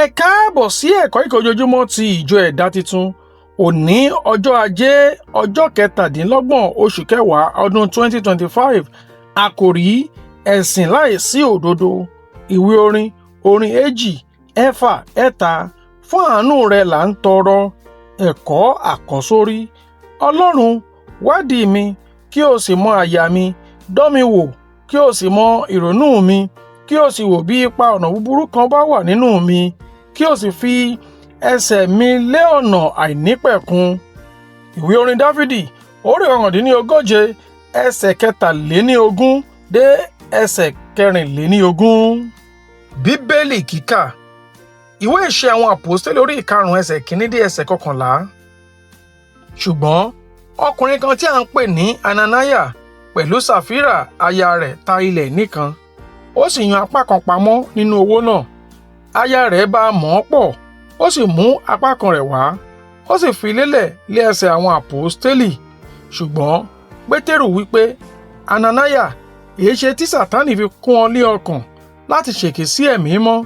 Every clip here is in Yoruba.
Ẹ káàbọ̀ sí ẹ̀kọ́ ìkọ̀ ojoojúmọ́ ti ìjọ Ẹ̀dá Titun. Òní ọjọ́ Ajé, ọjọ́ 27 oṣù kẹwàá ọdún 2025. Àkòrí: ẹ̀sìn láìsí òdodo. Ìwé orin, orin 263. Fún àánú rẹ là ń tọrọ. Ẹ̀kọ́ àkọ́sórí. Ọlọ́run, wádìí mi, kí o sì mọ àyà mi. Dán mi wò, kí o sì mọ ìrònú mi, kí o sì wò bí ipa ọ̀nà búburú kan bá wà nínú mi, kí o sì fi ẹsẹ̀ mi lé ọ̀nà àìnípẹ̀kun. Ìwé orin Dáfídì, orí 39, ẹsẹ̀ 23 dé ẹsẹ̀ 24. Bíbélì kíkà. Ìwé Ìṣe àwọn Àpọ́stélì, orí 5, ẹsẹ̀ 1 dé ẹsẹ̀ 11. Ṣùgbọ́n ọkùnrin kan tí a ń pè ní Ananaya pẹ̀lú Sàfírà aya rẹ̀ ta ilẹ̀ nìkan. Ó sì yan apá kan pamọ́ nínú owó náà. Aya rẹ̀ bá a mọ̀ ọ́n pọ̀, ó sì mú apá kan rẹ̀ wá, ó sì fi lélẹ̀ lé ẹsẹ̀ àwọn àpọ́stélì. Ṣùgbọ́n Pétérù wí pé, "Ananaya, èéṣe tí Sátánì fi kún ọ ní ọkàn láti ṣèké sí Ẹ̀mí Mímọ́,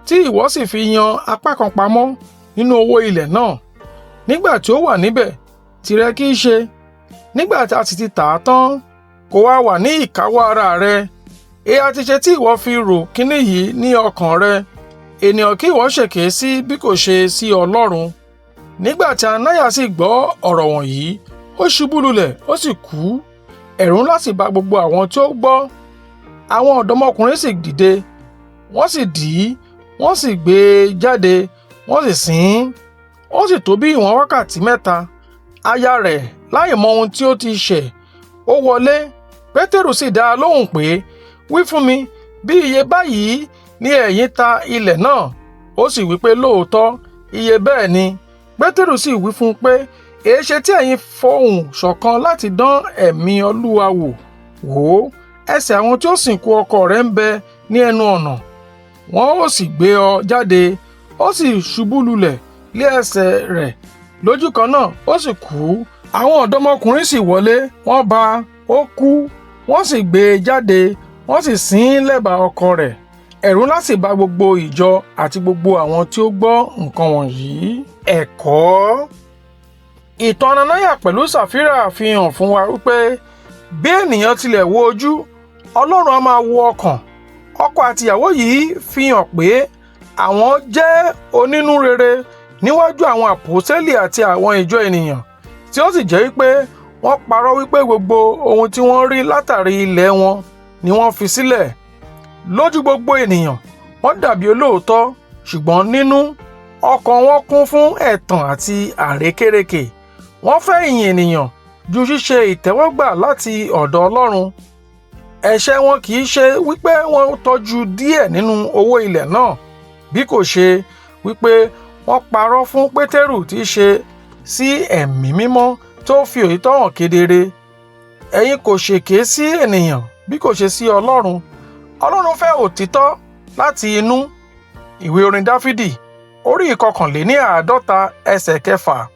tí ìwọ sì fi yan apá kan pamọ́ nínú owó ilẹ̀ náà? Nígbà tí ó wà níbẹ̀, tìrẹ kì í ṣe? Nígbà tí a sì ti tà á tán, kò wá wà ní ìkáwọ́ ara rẹ? Èé ti ṣe tí ìwọ fi rò kíní yìí ní ọkàn rẹ? Ènìyàn kí ìwọ ṣèké sí bí kò ṣe sí Ọlọ́run." Nígbà tí Ananaya sì gbọ́ ọ̀rọ̀ wọ̀nyí, ó ṣubú lulẹ̀, ó sì kú. Ẹ̀rù ńlá sì bà gbogbo àwọn tí ó gbọ́. Àwọn ọ̀dọ́mọkùnrin sì dìde, wọ́n sì dì í, wọ́n sì gbé e jáde, wọ́n sì sin ín. Ó sì tó bí ìwọ̀n wákàtí 3, aya rẹ̀, láì mọ ohun tí ó ti ṣẹ̀, ó wọlé. Pétérù sì dá a lóhùn pé, "Wí fún mi bí iye báyìí ni ẹ̀yin ta ilẹ̀ náà." Ó sì wí pé, "Lóòótọ́, iye bẹ́ẹ̀ ni." Pétérù sì wí fún un pé, "Èéṣe tí ẹ̀yin fohùn ṣọ̀kan láti dán ẹ̀mí Olúwa wò? Wò ó, ẹsẹ̀ àwọn tí ó sìnkú ọkọ rẹ ń bẹ ní ẹnu ọ̀nà, wọn ó sì gbé ọ jáde." Ó sì ṣubú lulẹ̀ lé ẹsẹ̀ rẹ̀ lójú kan náà, ó sì kú. Àwọn ọ̀dọ́mọkùnrin sì wọlé, wọ́n bá ó kú, wọ́n sì gbé e jáde, wọ́n sì sin ín lẹ́bàá ọkọ rẹ̀. Ẹ̀rù ńlá sì bà gbogbo ìjọ àti gbogbo àwọn tí ó gbọ́ nǹkan wọ̀nyí. Ẹ̀kọ́. Ìtàn Ananaya pẹ̀lú Sàfírà fi hàn fún wa wípé bí ènìyàn tilẹ̀ wo ojú, Ọlọ́run á máa wo ọkàn. Ọkọ àti ìyàwó yìí fi hàn pé àwọn jẹ́ onínúrere níwájú àwọn àpọ́stélì àti àwọn ìjọ ènìyàn, tí ó sì jẹ́ wípé wọ́n parọ́ wípé gbogbo ohun tí wọ́n rí látàrí ilẹ̀ wọn ni wọ́n fi sílẹ̀. Lójú gbogbo ènìyàn, wọ́n dàbí olóòótọ́, ṣùgbọ́n nínú ọkàn wọn kún fún ẹ̀tàn àti àrékérekè. Wọ́n fẹ́ ìyìn ènìyàn ju ṣíṣe ìtẹ́wọ́gbà láti ọ̀dọ̀ Ọlọ́run. Ẹ̀ṣẹ̀ wọn kì í ṣe wípé wọ́n tọ́jú díẹ̀ nínú owó ilẹ̀ náà, bí kò ṣe wípé wọ́n parọ́ fún Pétérù tí í ṣe sí Ẹ̀mí Mímọ́ tó fi òtítọ́ hàn kedere. "Ẹ̀yin kò ṣèké sí ènìyàn bí kò ṣe sí Ọlọ́run." Ọlọ́run fẹ́ òtítọ́ láti inú. Ìwé orin Dáfídì, orí 51, ẹsẹ̀ 6.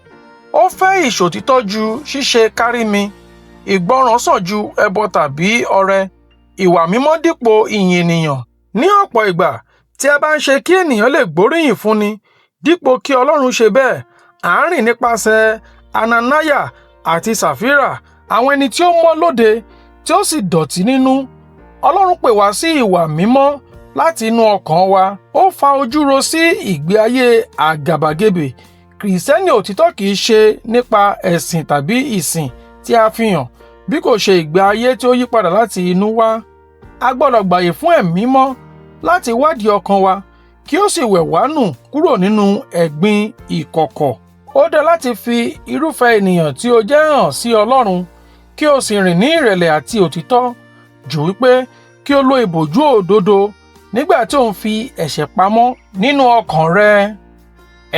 Ó fẹ́ ìṣòtítọ́ ju ṣíṣe kárími. Ìgbọràn sàn ju ẹbọ tàbí ọrẹ. Ìwà mímọ́ dípò ìyìn ènìyàn. Ní ọ̀pọ̀ ìgbà tí a bá ń ṣe kí ènìyàn lè gbóríyìn fúnni dípò kí Ọlọ́run ṣe bẹ́ẹ̀, à ń rìn nípasẹ̀ Ananaya àti Sàfírà, àwọn ẹni tí ó mọ́ lóde tí ó sì dọ̀tí nínú. Ọlọ́run pè wá sí ìwà mímọ́ láti inú ọkàn wa. Ó fa ojú ro sí ìgbé ayé àgàbàgebè. Kìrìsìtẹ́nì òtítọ́ kì í ṣe nípa ẹ̀sìn tàbí ìsìn tí a fi hàn, bí kò ṣe ìgbé ayé tí ó yípadà láti inú wá. A gbọ́dọ̀ gbàyè fún Ẹ̀mí Mímọ́ láti wádìí ọkàn wa, kí ó sì wẹ̀ wá nù kúrò nínú ẹ̀gbin ìkọ̀kọ̀. Ó dára láti fi irúfẹ́ ènìyàn tí o jẹ́ hàn sí Ọlọ́run, kí o sì rìn ní ìrẹ̀lẹ̀ àti òtítọ́, jù wípé kí o lo ìbòjú òdodo nígbà tí ò ń fi ẹ̀ṣẹ̀ pamọ́ nínú ọkàn rẹ.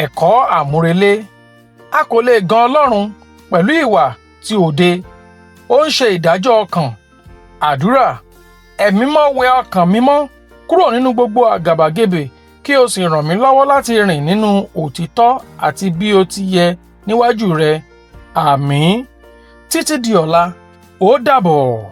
Ẹ̀kọ́ àmúrelé. A kò lè gan Ọlọ́run pẹ̀lú ìwà tí òde. Ó ń ṣe ìdájọ́ ọkàn. Àdúrà. Ẹ̀mí Mímọ́, wẹ ọkàn mi mọ́ kúrò nínú gbogbo àgàbàgebè, kí o sì ràn mí lọ́wọ́ láti rìn nínú òtítọ́ àti bí ó ti yẹ níwájú rẹ. Àmín. Títí di ọ̀la, ó dàbọ̀.